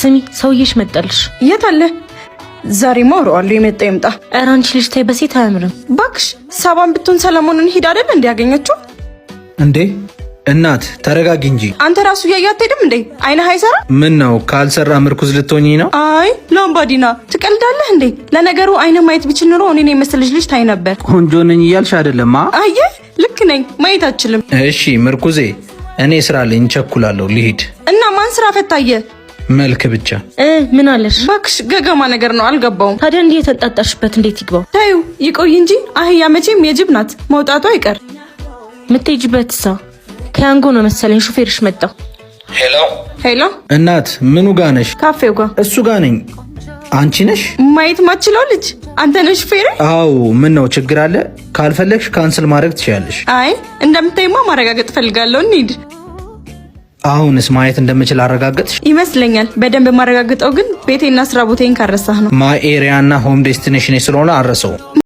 ስሚ፣ ሰውዬሽ መጣልሽ። የት አለ? ዛሬማ አውረዋለሁ። የመጣ ይምጣ። ኧረ አንቺ ልጅ ተይ፣ በሴት አያምርም። ባክሽ፣ ሳባን ብትሆን ሰለሞንን ሂድ አይደል እንዲ ያገኘችው? እንዴ እናት፣ ተረጋጊ እንጂ። አንተ ራሱ እያየ አትሄድም እንዴ? አይነህ አይሰራ? ምን ነው፣ ካልሰራ ምርኩዝ ልትሆኚ ነው? አይ ሎምባዲና፣ ትቀልዳለህ እንዴ? ለነገሩ አይነ ማየት ቢችል ኖሮ እኔን የመሰለች ልጅ ታይ ነበር። ቆንጆ ነኝ እያልሽ አይደለም? አየህ፣ ልክ ነኝ። ማየት አትችልም። እሺ ምርኩዜ፣ እኔ ስራ አለኝ፣ እቸኩላለሁ፣ ልሂድ። እና ማን ስራ ፈታየ? መልክ ብቻ። ምን አለሽ? ባክሽ፣ ገገማ ነገር ነው፣ አልገባውም። ታዲያ እንዲህ የተንጣጣሽበት እንዴት ይግባው? ታዩ ይቆይ እንጂ አህያ መቼም የጅብ ናት፣ መውጣቱ አይቀር። ምትሄጂበት ሳ ከያንጎ ነው መሰለኝ ሹፌርሽ መጣ። Hello። Hello። እናት፣ ምኑ ጋ ነሽ? ካፌው ጋር። እሱ ጋ ነኝ። አንቺ ነሽ? ማየት ማችለው ልጅ አንተ ነህ ሹፌር? አዎ። ምን ነው፣ ችግር አለ? ካልፈለግሽ cancel ማድረግ ትችያለሽ። አይ፣ እንደምታይማ ማረጋገጥ ፈልጋለሁ። እንሂድ። አሁንስ ማየት እንደምችል አረጋገጥሽ? ይመስለኛል። በደንብ ማረጋግጠው ግን ቤቴና ስራ ቦታዬን ካረሳህ ነው። My area እና home destination ስለሆነ አረሰው።